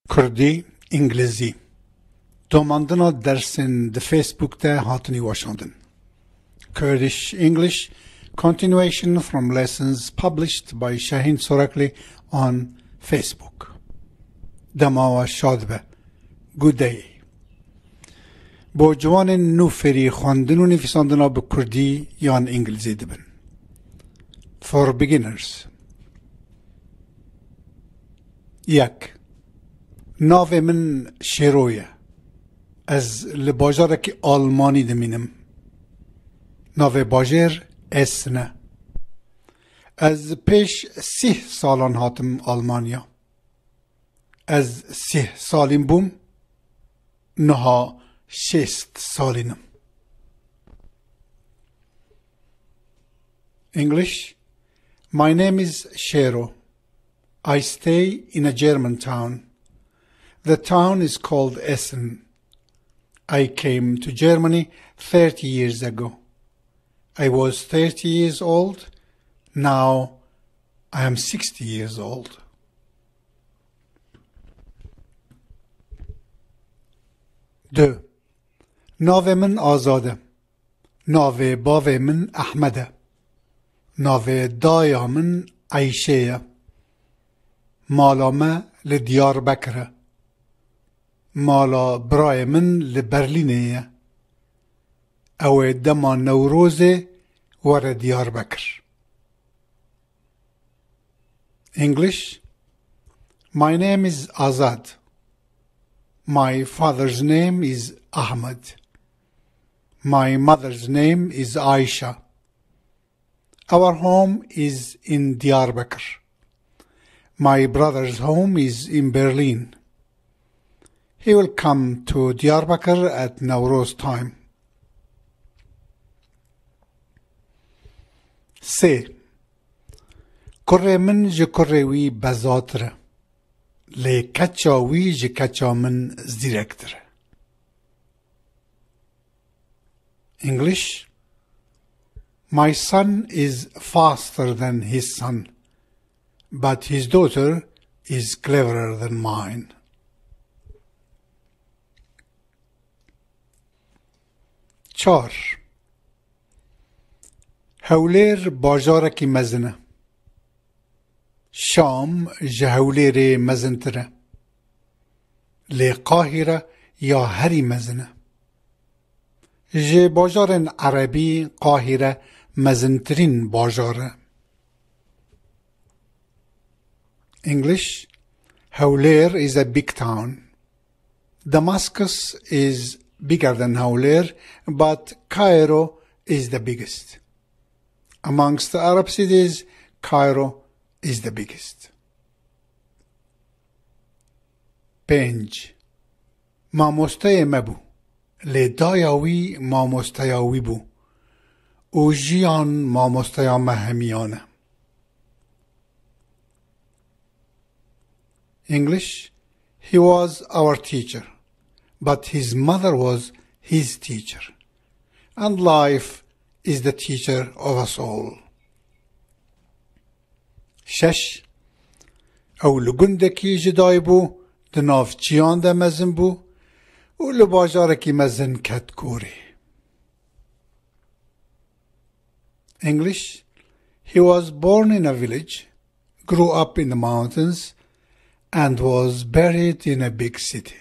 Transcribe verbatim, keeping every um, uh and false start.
Kurdî, Îngilizî. Domandina dersên di Facebook de hatinî weşandin. Kurdish English, continuation from lessons published by Şahîn Sorakli on Facebook. Dema we şad be. Good day. Bo ciwanên nû fêrî xwendin û nivîsandina bi kurdî yan îngilizî dibin. For beginners. Yek. Navê min Şêro ye. Ez li bajarekî Almanî dimînim. Navê bajêr Essen e. Ez pêş sîh salan hatim Almanya. Ez sîh salîn bûm, niha şêst salîn im. English, my name is Şêro. I stay in a German town. The town is called Essen. I came to Germany thirty years ago. I was thirty years old. Now I am sixty years old. Du. Navê min Azad e. Navê bavê min Ehmed e. Navê daya min Eyşe ye. Mala me li Diyarbekir e. Mala birayê min li Berlînê ye. Ew ê dema Newrozê were Diyarbekir. English, my name is Azad. My father's name is Ahmed. My mother's name is Aisha. Our home is in Diyarbekir. My brother's home is in Berlin. He will come to Diyarbekir at Newroz time. Sê. Kurê min ji kurê wî bezatir e. Lê keça wî ji keça min zîrektir e. English, my son is faster than his son, but his daughter is cleverer than mine. Çar. Hewlêr bajarekî mezin e. Şam ji Hewlêrê mezintir e. Lê Qahire ya herî mezin e. Ji bajarên erebî Qahire mezintirîn bajar e. English, Hewlêr is a big town. Damascus is bigger than Hewlêr, but Cairo is the biggest. Amongst the Arab cities, Cairo is the biggest. Pênc. Mamosteyê me bû. Lê daya wî mamosteya wî bû. Û jiyan mamosteya me hemiyan e. English, he was our teacher, but his mother was his teacher. And life is the teacher of us all. Şeş. Ew li gundekî ji dayî bû, di nav çiyan de mezin bû û li bajarekî mezin ket gorî. English, he was born in a village, grew up in the mountains, and was buried in a big city.